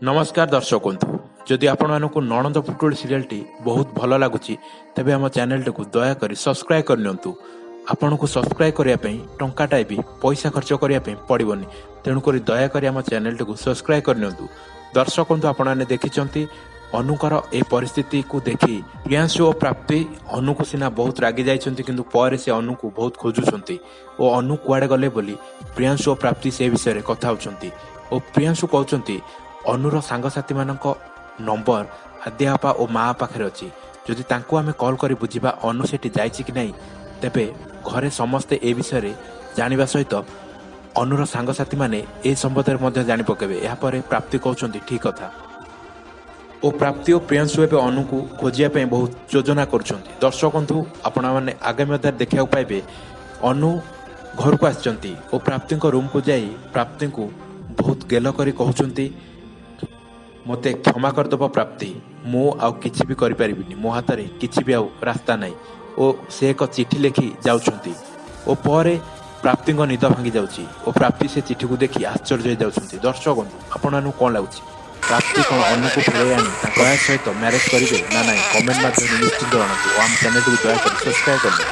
ନମସ୍କାର ଦର୍ଶକ ବନ୍ଧୁ, ଯଦି ଆପଣମାନଙ୍କୁ ନଣନ୍ଦ ପୁଟୁଳି ସିରିଏଲଟି ବହୁତ ଭଲ ଲାଗୁଛି, ତେବେ ଆମ ଚ୍ୟାନେଲଟିକୁ ଦୟାକରି ସବସ୍କ୍ରାଇବ୍ କରିନିଅନ୍ତୁ। ଆପଣଙ୍କୁ ସବସ୍କ୍ରାଇବ୍ କରିବା ପାଇଁ ଟଙ୍କାଟାଏ ବି ପଇସା ଖର୍ଚ୍ଚ କରିବା ପାଇଁ ପଡ଼ିବନି। ତେଣୁକରି ଦୟାକରି ଆମ ଚ୍ୟାନେଲଟିକୁ ସବସ୍କ୍ରାଇବ୍ କରିନିଅନ୍ତୁ। ଦର୍ଶକ ବନ୍ଧୁ, ଆପଣମାନେ ଦେଖିଛନ୍ତି, ଅନୁଙ୍କର ଏ ପରିସ୍ଥିତିକୁ ଦେଖି ପ୍ରିୟାଂଶୁ ଓ ପ୍ରାପ୍ତି ଅନୁକୁ ସିନା ବହୁତ ରାଗି ଯାଇଛନ୍ତି, କିନ୍ତୁ ପରେ ସେ ଅନୁକୁ ବହୁତ ଖୋଜୁଛନ୍ତି ଓ ଅନୁ କୁଆଡ଼େ ଗଲେ ବୋଲି ପ୍ରିୟାଂଶୁ ଓ ପ୍ରାପ୍ତି ସେ ବିଷୟରେ କଥା ହେଉଛନ୍ତି ଓ ପ୍ରିୟାଂଶୁ କହୁଛନ୍ତି, ଅନୁର ସାଙ୍ଗସାଥିମାନଙ୍କ ନମ୍ବର ଆଦ୍ୟା ବାପା ଓ ମା ପାଖରେ ଅଛି। ଯଦି ତାଙ୍କୁ ଆମେ କଲ୍ କରି ବୁଝିବା ଅନୁ ସେଠି ଯାଇଛି କି ନାହିଁ, ତେବେ ଘରେ ସମସ୍ତେ ଏ ବିଷୟରେ ଜାଣିବା ସହିତ ଅନୁର ସାଙ୍ଗସାଥିମାନେ ଏ ସମ୍ବନ୍ଧରେ ମଧ୍ୟ ଜାଣି ପକାଇବେ। ଏହାପରେ ପ୍ରାପ୍ତି କହୁଛନ୍ତି, ଠିକ୍ କଥା। ଓ ପ୍ରାପ୍ତି ଓ ପ୍ରିୟାଂଶୁ ଏବେ ଅନୁକୁ ଖୋଜିବା ପାଇଁ ବହୁତ ଯୋଜନା କରୁଛନ୍ତି। ଦର୍ଶକ ବନ୍ଧୁ, ଆପଣମାନେ ଆଗାମୀ ଅଧ୍ୟାୟରେ ଦେଖିବାକୁ ପାଇବେ, ଅନୁ ଘରକୁ ଆସିଛନ୍ତି ଓ ପ୍ରାପ୍ତିଙ୍କ ରୁମ୍କୁ ଯାଇ ପ୍ରାପ୍ତିଙ୍କୁ ବହୁତ ଗେଲ କରି କହୁଛନ୍ତି, ମୋତେ କ୍ଷମା କରିଦେବ ପ୍ରାପ୍ତି, ମୁଁ ଆଉ କିଛି ବି କରିପାରିବିନି, ମୋ ହାତରେ କିଛି ବି ଆଉ ରାସ୍ତା ନାହିଁ। ଓ ସେ ଏକ ଚିଠି ଲେଖି ଯାଉଛନ୍ତି ଓ ପରେ ପ୍ରାପ୍ତିଙ୍କ ନିଦ ଭାଙ୍ଗି ଯାଉଛି ଓ ପ୍ରାପ୍ତି ସେ ଚିଠିକୁ ଦେଖି ଆଶ୍ଚର୍ଯ୍ୟ ହେଇଯାଉଛନ୍ତି। ଦର୍ଶକ ବନ୍ଧୁ, ଆପଣମାନଙ୍କୁ କ'ଣ ଲାଗୁଛି? ପ୍ରାପ୍ତି କ'ଣ ଅନୁକୁ ଫେରାଇ ଆଣି ତାଙ୍କ ସହିତ ମ୍ୟାରେଜ୍ କରିବେ ନା ନାହିଁ? କମେଣ୍ଟ ମାଧ୍ୟମରେ ନିଶ୍ଚିତ ଜଣାନ୍ତୁ ଓ ଆମ ଚ୍ୟାନେଲଟିକୁ ଦୟାକରି ସବସ୍କ୍ରାଇବ୍ କରନ୍ତୁ।